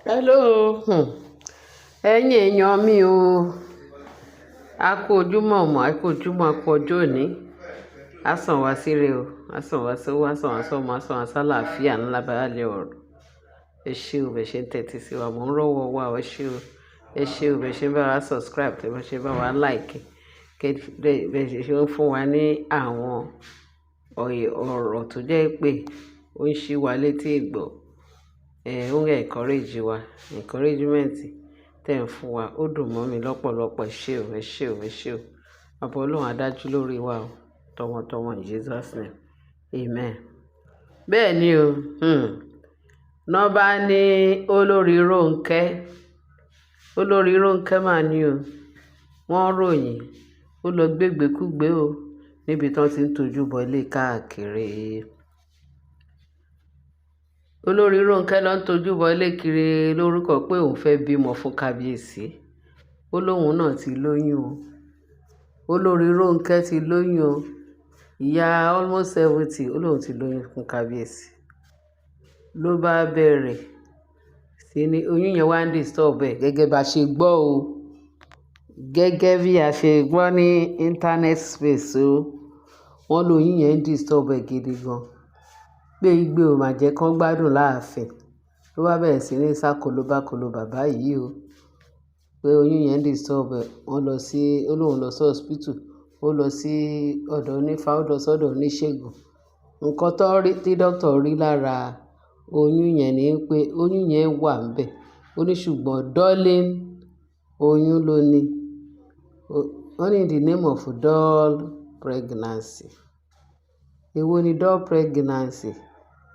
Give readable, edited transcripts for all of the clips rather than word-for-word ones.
Hello. Ẹ̀yin èèyàn mi o. A kú ojúmọ́ mọ́, a kú ojúmọ́, a kú ọjọ́ òní. A sàn wá síre o. A sàn wá sówó, a sàn wá sọ́mọ, a sàn wá sálàáfíà ńlá baálé ọ̀rọ̀. Ẹ ṣé o, bẹ ṣe ń tẹ́tí sí wa. Mò ń rọ́wọ́ wa o. Ẹ ṣé o. Ẹ ṣé o, bẹ ṣe ń bá wa subscribe, tẹ bá ṣe bá wa like, bẹ ṣe ń fún wa ní àwọn ọ̀rọ̀ tó jẹ́ pé ó ń ṣí wa létí ìgbọ́. Ó ń encourage wa. Encouragement tí ẹ̀ ń fún wa ó dùn mọ́ mi lọ́pọ̀lọpọ̀. Ẹ ṣé o, ẹ ṣé o, ẹ ṣé o. Àbọ̀ Ọlọ́run á dájú lórí wa o. Tọmọtọmọ in Jesus name. Amen. Bẹ́ẹ̀ ni o. Ná bá ní olórí Rónkẹ́, olórí Rónkẹ́ máa ní o. Wọ́n ròyìn, ó lọ gbégbékúgbé o níbi tí wọ́n ti ń tojú bọ ilé káàkiri. Olórí Rónkẹ́ ló ń tojú bọ ilé kiri lórúkọ pé òun fẹ́ bímọ fún kábíyèsí. Ó lóun náà ti lóyún o. Olórí Rónkẹ́ ti lóyún o. Ìyá almost 70, ó lóun ti lóyún fún kábíyèsí. Ló bá bẹ̀rẹ̀ sí ní oyún yẹn wá ń disturb ẹ̀ gẹ́gẹ́ bá ṣe gbọ́ o. Gẹ́gẹ́ bí a ṣe gbọ́ ní internet space o. Wọ́n lóyún yẹn ń disturb ẹ̀ gidi gan. Pé igbe ò máa jẹ́ kí wọ́n gbádùn láàfin. Ló bá bẹ̀rẹ̀ sí ní sá kolobákolo bàbá yìí o. Pé oyún yẹn ń disturb ẹ̀. Wọ́n lọ sí, ó lóun lọ sí hospital, ó lọ sí ọ̀dọ̀ onífá, ó lọ sọ́dọ̀ oníṣègùn. Nǹkan tó rí, tí doctor rí lára oyún yẹn ni pé oyún yẹn wà níbẹ̀. Ó ní ṣùgbọ́n dulling oyún ló ní. Wọ́n ní in the name of dull pregnancy. Èwo ni dull pregnancy?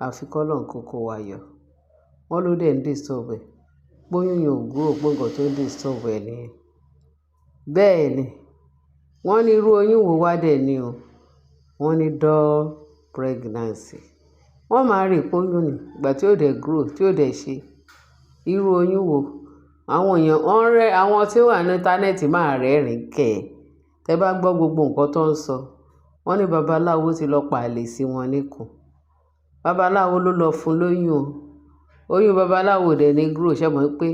Àfi k'Ọlọ́run kó kó wa yọ. Wọ́n ló dẹ̀ ń disturb ẹ̀. Pé oyún yẹn ò grow, pé nǹkan tó ń disturb ẹ̀ nìyẹn. Bẹ́ẹ̀ ni, wọ́n ní irú oyún wo wá dẹ̀ ni o. Wọ́n ní dull pregnancy. Wọ́n máa rí pé oyún ni, ìgbà tí ó dẹ̀ grow, tí ó dẹ̀ ṣe. Irú oyún wo? Àwọn èèyàn, wọ́n rẹ́, àwọn tí ó wà ní internet máa rẹ́rìn kẹ̀. Tẹ bá gbọ́ gbogbo nǹkan tó ń sọ. Wọ́n ní babaláwo ti lọ pa àlè sí wọn níkùn. Babaláwo ló lọ fún lóyún o. Oyún babaláwo dẹ̀ ní grow, ṣé mọ̀ pé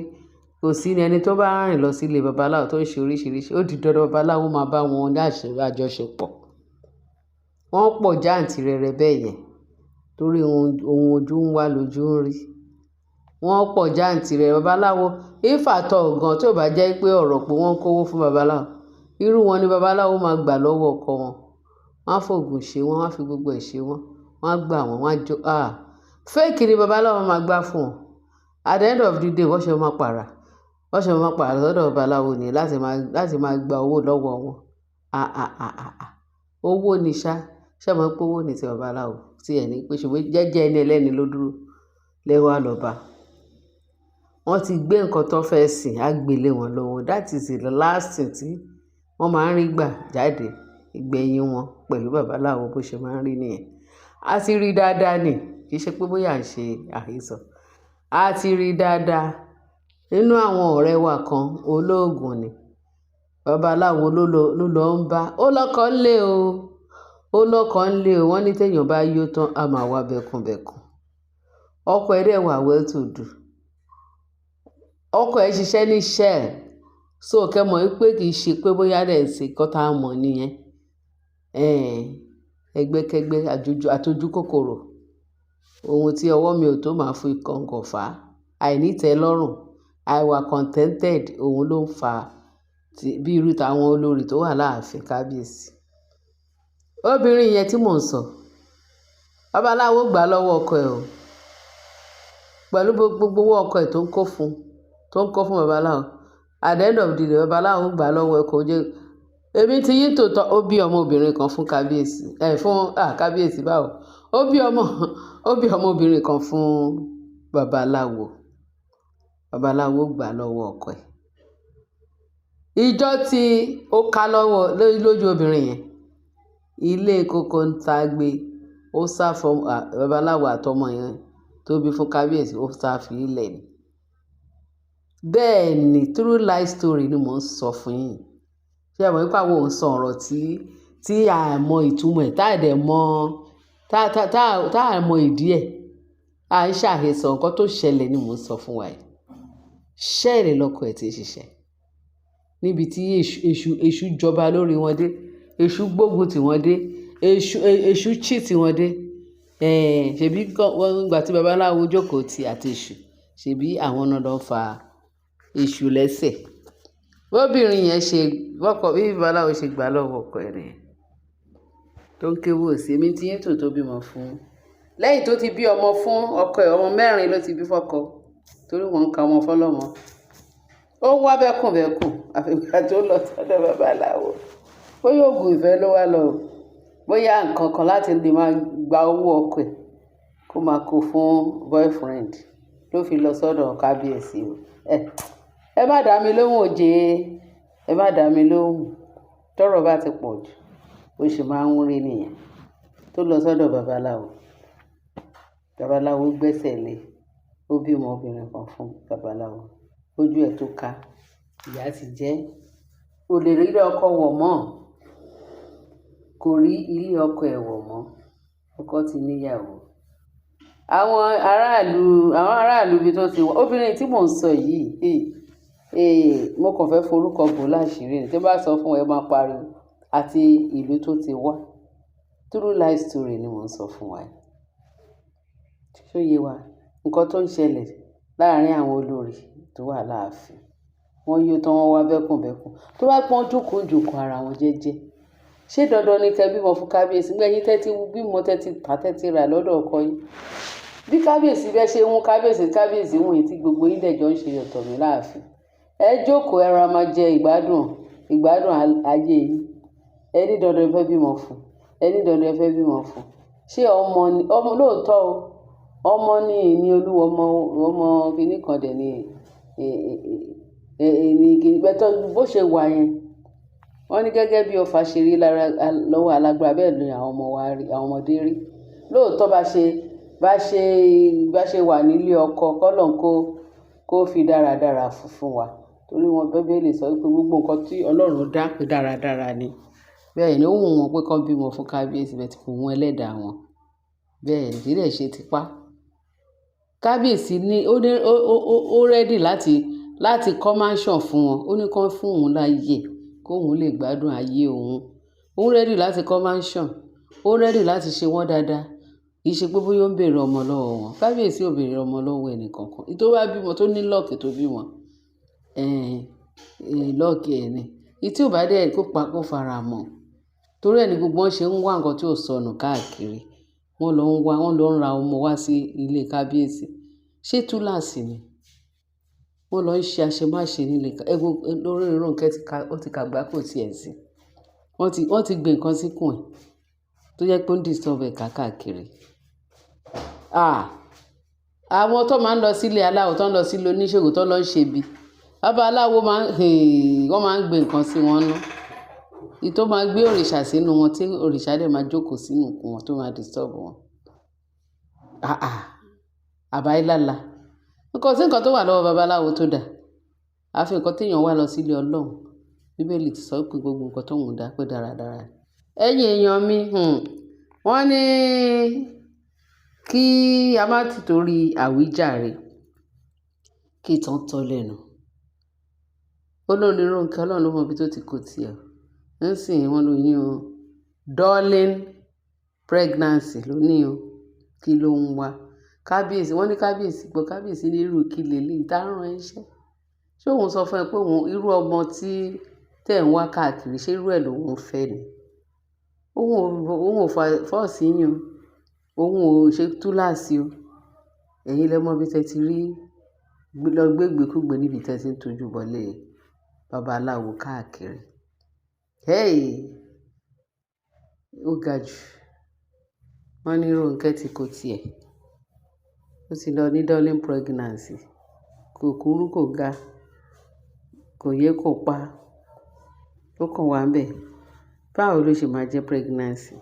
kò sí ní ẹni tó bá rìn lọ sí ilé babaláwo tó ń ṣe oríṣìíríṣìí, ó di dandan babaláwo máa bá wọn ní àjọṣepọ̀. Wọ́n pọ̀ jáǹtìrẹrẹ bẹ́ẹ̀ yẹn torí ohun ojú ń wá lójú ń rí. Wọ́n pọ̀ jáǹtìrẹrẹ babaláwo. If at all gan tí ò bá jẹ́ pé ọ̀rọ̀ pé wọ́n ń kówó fún babaláwo, irú wọn ni babaláwo máa gbà lọ́wọ́ ọkọ wọn. Wọ́n á fògùn ṣe wọ́n, wọ́n á fi gbogbo ẹ̀ ṣe wọ́n, wọ́n á gbà wọ́n, wọ́n á jó. Ah! Fake ni babaláwo máa gbà fún wọn. At the end of the day, wọ́n ṣe máa para. Wọ́n ṣe máa para sọ́dọ̀ babaláwo ni láti máa gba owó lọ́wọ́ wọn. Ah, ah, ah, ah, ah. Owó ni ṣá. Ṣé mọ̀ pé owó ni ti babaláwo? Tí ẹ ní pé ṣùgbọ́n jẹ́jẹ́ ẹni ẹlẹ́ni ló dúró lẹ́wà lọ bá. Wọ́n ti gbé nǹkan tó fẹ́ sìn, á gbé lé wọn lọ́wọ́. That is the last thing tí wọ́n máa ń rí gbà jáde ìgbẹ̀yìn wọn pẹ̀lú babaláwo bó ṣe máa ń rí nìyẹn. A ti rí dáadáa ni, kì í ṣe pé bóyá à ń ṣe àhesọ. A ti rí dáadáa nínú àwọn ọ̀rẹ́ wa kan, olóògùn ni. Babaláwo ló lọ ń bá. Ó lọ́kọ ńlé o. Ó lọ́kọ ńlé o. Wọ́n ní tí èèyàn bá yó tán, a máa wá bẹ̀kùnbẹ̀kùn. Ọkọ ẹ̀ dẹ̀ wà well to do. Ọkọ ẹ̀ ṣiṣẹ́ ní Shell. So kẹ́ mọ̀ wípé kì í ṣe pé bóyá dẹ̀ ń ṣe nǹkan tá a mọ̀ nìyẹn. Ẹgbẹ́kẹ́gbẹ́ àtojú kòkòrò. Ohun tí ọwọ́ mi ò tó máa fi kọ̀ǹgọ̀ fà. Àìnítẹ́lọ́rùn, àìwà contented, òun ló ń fa tí, bí irú tàwọn olórí tó wà láàfin kábíyèsí. Obìnrin yẹn tí mò ń sọ, babaláwo gbà lọ́wọ́ ọkọ ẹ̀ o. Pẹ̀lú gbogbo owó ọkọ ẹ̀ tó ń kó fún, tó ń kó fún babaláwo. At the end of the day, babaláwo gbà lọ́wọ́ ẹ̀ kò jẹ́. Èmi tí yín tòótọ́, ó bí ọmọbìnrin kan fún kábíyèsí, ẹ̀ fún, à, kábíyèsí báwo. Ó bí ọmọbìnrin kan fún babaláwo. Babaláwo gbà lọ́wọ́ ọkọ ẹ̀. Ìjọ tí ó ká lọ́wọ́ lójú obìnrin yẹn, ilé kókó ń ta gbé, ó sá fún babaláwo àtọmọ yẹn tó bí fún kábíyèsí, ó sá fi í lẹ̀ ni. Bẹ́ẹ̀ ni, true life story ni mò ń sọ fún yín. Ṣé ẹ mọ̀ wípé àwọn ò ń sọ ọ̀rọ̀ tí a mọ ìtumọ̀ ẹ̀, tá dẹ̀ mọ̀, tá mọ ìdí ẹ̀. A ń ṣàhesọ, nǹkan tó ṣẹlẹ̀ ni mò ń sọ fún wa yìí. Shell lọkọ ẹ̀ tí ń ṣiṣẹ́. Níbi tí èṣù, èṣù, èṣù jọba lórí wọn dé. Èṣù gbógun tí wọ́n dé. Èṣù, èṣù cheat wọn dé. Ṣèbí wọ́n ìgbà tí babaláwo jókòó ti àti èṣù, ṣèbí àwọn náà lọ fa èṣù lẹ́sẹ̀. Bóbìnrin yẹn ṣe, bọ́kọ, bí babaláwo ṣe gbà lọ́wọ́ ọkọ ẹ̀ nìyẹn. Tó ń kéwò sí èmi tí yín tò tó bímọ fún. Lẹ́yìn tó ti bí ọmọ fún ọkọ ẹ̀, ọmọ mẹ́rin ló ti bí fọ́kọ. Torí wọ́n ń ka ọmọ fọ́lọ́mọ. Ó ń wá bẹ́kùnbẹ́kùn, àfi ìgbà tó lọ sọ́dọ̀ babaláwo. Bóyá òògùn ìfẹ́ ló wá lọ o. Bóyá nǹkan kan láti lè máa gba owó ọkọ ẹ̀ kó máa kó fún boyfriend ló fi lọ sọ́dọ̀ kábíyèsí o. Ẹ má dá mi lóhùn oje. Ẹ má dá mi lóhùn. Tọ́rọ̀ bá ti pọ̀ jù, bó ṣe máa ń rí nìyẹn. Tó lọ sọ́dọ̀ babaláwo. Babaláwo gbẹ́sẹ̀ lé. Ó bímọ obìnrin kan fún babaláwo. Ojú ẹ̀ tó ká. Ìyà ti jẹ́. Kò lè rí ilé ọkọ wọ̀ mọ́. Kò rí ilé ọkọ ẹ̀ wọ̀ mọ́. Ọkọ ti ní ìyàwó. Àwọn aráàlú ibi tó ti wá. Obìnrin tí mò ń sọ yìí, mo kàn fẹ́ forúkọ bò láṣìírí ni. Tí n bá sọ fún ẹ, máa pariwo. Àti ìlú tó ti wá. True life story ni mò ń sọ fún wa yìí. Ṣé ó yé wa? Ǹkan tó ń ṣẹlẹ̀ láàárín àwọn olórí tó wà láàfin. Wọ́n yó tán, wọ́n wá bẹ́kùnbẹ́kùn. Tó bá pọ́n jókòó jókòó ara wọn jẹ́jẹ́. Ṣé dandan ni kí ẹ bímọ fún kábíyèsí? Nígbà ẹ̀yin tẹ́tí bímọ tẹ́tí tà tẹ́tí rà lọ́dọ̀ ọkọ yín. Bí kábíyèsí bẹ́ ṣe ń mú kábíyèsí, kábíyèsí wù yín tí gbogbo yín dẹ̀ jọ ń ṣe ọ̀tọ̀ mi láàfin. Ẹ jókòó, ẹ ra máa jẹ ìgbádùn, ìgbádùn ayé yín. Ẹ ní dandan ẹ fẹ́ bímọ fún. Ẹ ní dandan ẹ fẹ́ bímọ fún. Ṣé ọmọ ni, ọmọ lóòótọ́ o. Ọmọ ní ìní Olúwa, ọmọ, ọmọ kìíní kan dẹ̀ ni, ní kíni. Bẹ́ẹ̀ bó ṣe wà yẹn. Wọ́n ní gẹ́gẹ́ bí ọfà ṣe rí lára lọ́wọ́ alágbára, bẹ́ẹ̀ ni àwọn ọmọ wa rí, àwọn ọmọdé rí. Lóòótọ́ bá ṣe wà nílé ọkọ, kọ́lọ́hun kó fi dáradára fún wa. Torí wọn Bíbélì sọ wípé gbogbo nǹkan tí Ọlọ́run dá pé dáradára ni. Bẹ́ẹ̀ ni ó wù wọ́n pé kí wọ́n bímọ fún kábíyèsí, but kò wù ẹlẹ́dàá wọn. Bẹ́ẹ̀ ni, kì í dẹ̀ ṣe tipá. Kábíyèsí ní, ó ní, ó ready láti kọ́ mansion fún wọn. Ó ní kí wọ́n fún òun láyè kó òun lè gbádùn ayé òun. Ó ready láti kọ́ mansion. Ó ready láti ṣe wọ́n dáadáa. Kì í ṣe pé bóyá ó ń bèèrè ọmọ lọ́wọ́ wọn. Kábíyèsí ò béèrè ọmọ lọ́wọ́ ẹni kankan. Èyí tó bá bímọ tó ní luck tó bímọ, luck ẹ ni. Èyí tí ò bá dẹ̀ kó pa kó fara mọ́. Torí ẹ ni gbogbo wọn ṣe ń wá nǹkan tí ò sọnù káàkiri. Wọ́n lọ ń wá, wọ́n lọ ń ra ọmọ wá sí ilé kábíyèsí. Ṣé túláàsì ni? Wọ́n lọ ń ṣe àṣemáṣe nílé ẹ wo lórí Rónkẹ́ ti ka, ó ti kàgbákò tí ẹ̀ sí. Wọ́n ti gbé nǹkan síkùn ẹ̀ tó jẹ́ pé ó ń disturb ẹ̀ káàkiri. Ah! Àwọn tó máa ń lọ sí ilé aláwo, tó ń lọ sí ilé oníṣègùn, tó ń lọ ṣe ibi. Babaláwo máa ń, wọ́n máa ń gbé nǹkan sí wọn nú. Èyí tó máa gbé òrìṣà sínú wọn tí òrìṣà dẹ̀ máa jókòó sínú ikùn wọn tó máa disturb wọn. Ah ah! Àbáyélálà. Kò sí nǹkan tó wà lọ́wọ́ babaláwo tó dà. Àfi nǹkan tí èèyàn wá lọ sí ilé Ọlọ́run. Bíbélì ti sọ pé gbogbo nǹkan tó ń dá pé dáradára ni. Ẹ̀yin èèyàn mi, wọ́n ní kí a má tí torí àwíjàre kí ìtàn tọ́ lẹ́nu. Olórí Rónkẹ́, Ọlọ́run ló mọ ibi tó ti kó ti ẹ̀. Nísìnyí wọ́n lóyún o. Darling pregnancy ló ní o. Kí ló ń wá? Kábíyèsí, wọ́n ní kábíyèsí gbọ́, kábíyèsí ní irú kí lèléyìí tá rán ẹ níṣẹ́. Ṣé òun sọ fún ẹ pé òun irú ọmọ tí tẹ̀ ń wá káàkiri, ṣé irú ẹ lòun fẹ́ ni? Òun ò force yín o. Òun ò ṣe túláàsì o. Ẹ̀yin lẹ mọ bí tẹ ti rí lọ gbé ìgbékúgbé níbi tí ẹ ti ń tojú bọlé babaláwo káàkiri. Hey! Ó ga jù. Wọ́n ní Rónkẹ́ ti kó ti ẹ̀. Ó ti lọ ní darling pregnancy. Kò kúrú kò ga, kò yẹ kó pa. Ó kàn wá ń bẹ̀. Báwo ló ṣe máa jẹ́ pregnancy?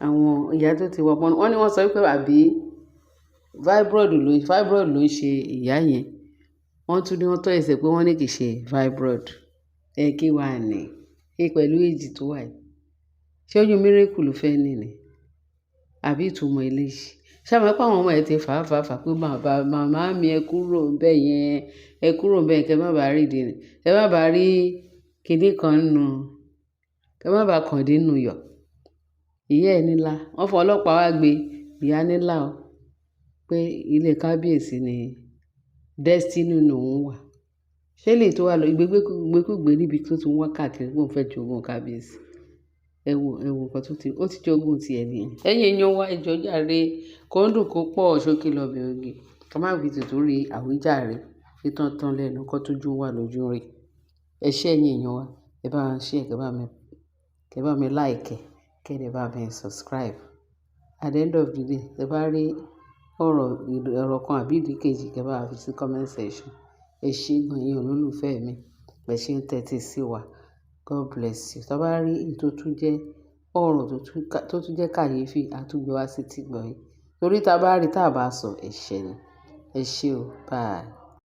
Àwọn ìyá tó ti wọ ọmọ, wọ́n ní wọ́n sọ wípé àbí fibroid ló ń ṣe ìyá yẹn. Wọ́n tún ní wọ́n tọ́ ẹsẹ̀ pé wọ́n ní kì í ṣe fibroid. Ẹ kí wà ní? Ẹ pẹ̀lú age tó wà yìí. Ṣé oyún miracle ló fẹ́ ní ni? Àbí ìtumọ̀ eléyìí? Ṣé ẹ mọ̀ pé àwọn ọmọ ẹ ti fà fà fà pé bàbá màmá mi ẹ kúrò ńbẹ̀ yẹn, ẹ kúrò ńbẹ̀ kí ẹ má bàa rí ìdí, ẹ má bàa rí kinní kan nù, kí ẹ má bàa kàn dín nù yọ̀. Ìyá ẹ nílá, wọ́n fọ ọlọ́pàá wá gbé ìyá nílá o pé ilé kábíyèsí ni destiny òun wà. Ṣé lè tó wà lọ ìgbékúgbé níbi tó ti ń wá káàkiri pé òun fẹ́ jogún kábíyèsí. Ẹ wo, ẹ wo nǹkan tó ti, ó ti jogún ti ẹ nìyẹn. Ẹ̀yin èèyàn wa, ẹ jọ̀ọ́ jàre, kó ń dùn kó pọ̀ ṣókí lọbẹ̀ oge. Ká má fi tìtorí àwíjàre kí tán tán lẹ́nu kó tójú wà lójú rí. Ẹ ṣé ẹ̀yin èèyàn wa, ẹ bá wa share, kẹ bá mi like, kẹ dẹ̀ bá mi subscribe. At the end of the day, tẹ bá rí ọ̀rọ̀, ọ̀rọ̀ kan àbí ìdí kejì, kẹ bá wa fi sí comment section. Ẹ ṣé gan ẹ̀yin olólùfẹ́ mi. Ẹ ṣé ń tẹ́tí sí wa. God bless you. Tẹ bá rí èyí tó tún jẹ́ ọ̀rọ̀ tó tún jẹ́ kàyéfì, a tún gbé wá sí etí ìgbọ́ yín. Torí tí a bá rí tí a bá sọ, ẹ̀ṣẹ̀ ni. Ẹ ṣé o. Bye.